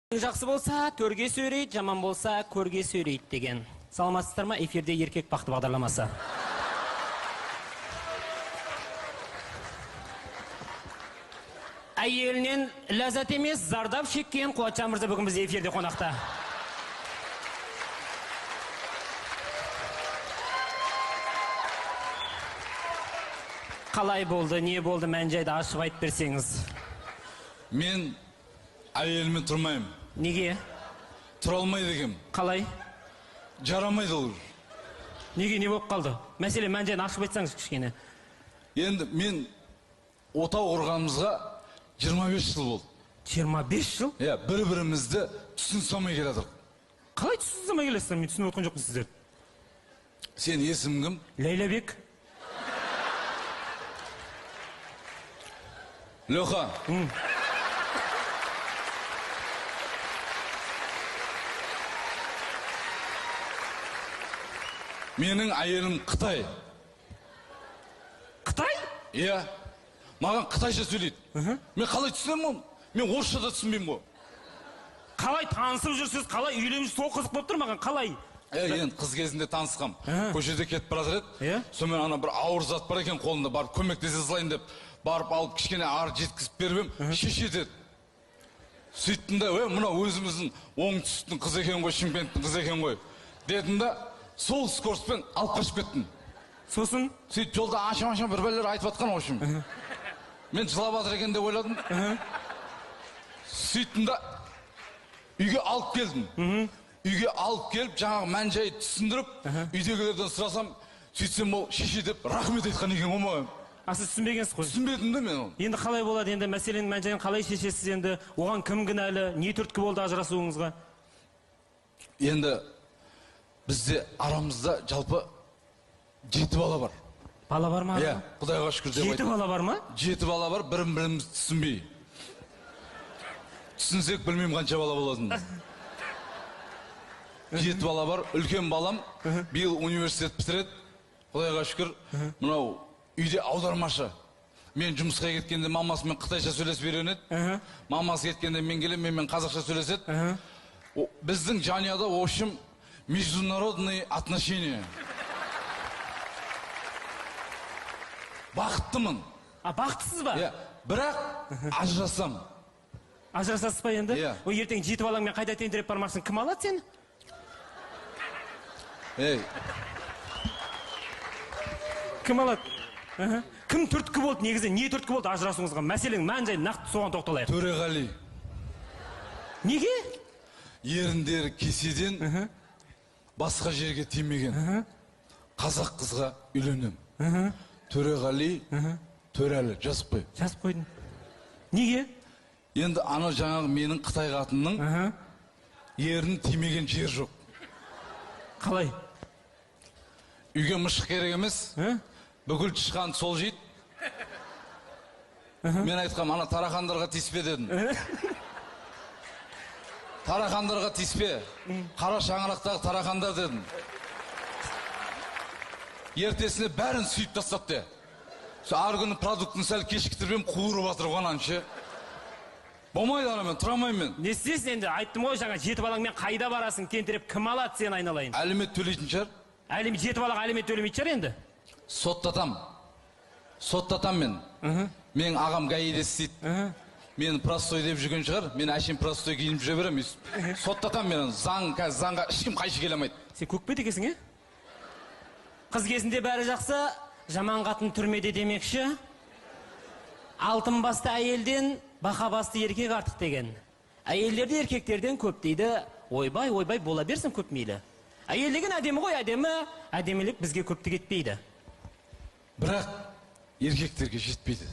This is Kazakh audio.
Жақсы болса төрге сүйрейді, жаман болса көрге сүйрейді деген. Саламатсыздар ма? Эфирде Еркек бақыты бағдарламасы. Әйелінен ләззат емес, зардап шеккен Қуатжан мырза бүгін бізде эфирде қонақта. Қалай болды, не болды, мән-жайды ашып айтып берсеңіз. Мен әйеліммен тұрмаймын. Неге? Тұра алмайды екенмін. Қалай? Жарамайды ол. Неге, не болып қалды? Мәселе мән-жайын ашып айтсаңыз кішкене. Енді мен отау құрғанымызға 25 жыл болды. 25 жыл? Иә, бір-бірімізді түсінісе алмай келе жатырмық. Қалай түсінісе алмай келесіздер? Мен түсініп отқан жоқпын сіздерді. Сен есімің кім? Ләйләбек. Леха. Менің әйелім Қытай. Қытай? Иә. Маған қытайша сөйлейді. Мен қалай түсінемін оны? Мен орысша да түсінбеймін ғой. Қалай танысып жүрсіз, қалай үйленіп жүрсіз, сол қызық болып тұр маған, қалай? Енді қыз кезінде танысқам. Көшеде кетіп бара жатыр еді. Сонымен ана бір ауыр зат бар екен қолында, барып көмектесе салайын деп, барып алып кішкене ары жеткізіп беріп едім, шеше деді. Сөйттім да, мына өзіміздің оңтүстіктің қызы екен ғой, Шымкенттің қызы екен ғой дедім да, сол скоростьпен алып қашып кеттім. Сосын? Сөйтіп жолда ашам-ашам бір бәлелер айтып жатқан, в общем. Мен жылап жатыр екен деп ойладым. Сөйттім да, үйге алып келдім. Үйге алып келіп, жаңағы мән-жайды түсіндіріп, үйдегілерден сұрасам, сөйтсем ол шеше деп рахмет айтқан екен ғой маған. А сіз түсінбегенсіз ғой? Түсінбедім де мен оны. Енді қалай болады енді, мәселенің мән-жайын қалай шешесіз енді? Оған кім кінәлі, не түрткі болды ажырасуыңызға? Енді бізде арамызда жалпы 7 бала бар. Бала бар ма? Иә, Құдайға шүкір деп айтамын. 7 бала бар ма? 7 бала бар, бірін-біріміз түсінбей. Түсінсек білмеймін қанша бала болатынын. 7 бала бар, үлкен балам биыл университет бітіреді. Құдайға шүкір, мынау үйде аудармашы. Мен жұмысқа кеткенде мамасымен қытайша сөйлесіп үйренеді. Мамасы кеткенде мен келемін, менімен қазақша сөйлеседі. Біздің жанұяда, в общем, международные отношения. Бақыттымын. А, бақыттысыз ба? Иә, бірақ ажырасам. Ажырасасыз ба енді? Иә. Ой, ертең 7 балаңмен қайда тентіреп бармақсың, кім алады сені? Ей. Кім алады? Кім түрткі болды негізі? Не түрткі болды ажырасуыңызға? Мәселенің мән-жайын нақты соған тоқталайық. Төреғали. Неге? Еріндері кеседен басқа жерге тимеген. Қазақ қызға үйленем. Төреғали, Төрәлі, жазып қой. Жазып қойдым. Неге? Енді ана жаңағы менің қытай қатынның ерін тимеген жер жоқ. Қалай? Үйге мышық керек емес. Бүкіл тышқан сол жейді. Мен айтқам, ана тарақандарға тиіспе дедім. Тарақандарға тиіспе. Қара шаңырақтағы тарақандар дедім. Ертесіне бәрін сүйіп тастап де. Ар күні продуктын сәл кешіктіріп едім, қуырып жатыр ғой ананы. Болмайды ана, мен тұра алмаймын мен. Не істейсің енді? Айттым ғой жаңа, 7 балаңмен қайда барасың, тентіреп кім алады сені айналайын? Әлімет төлейтін шығар. Әлімет, 7 балаға әлімет төлемейтін шығар енді? Соттатам. Соттатам мен. Менің ағам ГАИ-де істейді. Мен простой деп жүрген шығар, мен әшейін простой киініп жүре беремін. Соттатам мен, заң, қазір заңға ешкім қайшы келе алмайды. Сен көкпет екенсің, е? Қыз кезінде бәрі жақсы, жаман қатын түрмеде демекші. Алтын басты әйелден бақа басты еркек артық деген. Әйелдерді еркектерден көп дейді. Ойбай, ойбай, бола берсін көп мейлі. Әйел деген әдемі ғой, әдемі, әдемілік бізге көптік етпейді. Бірақ еркектерге жетпейді.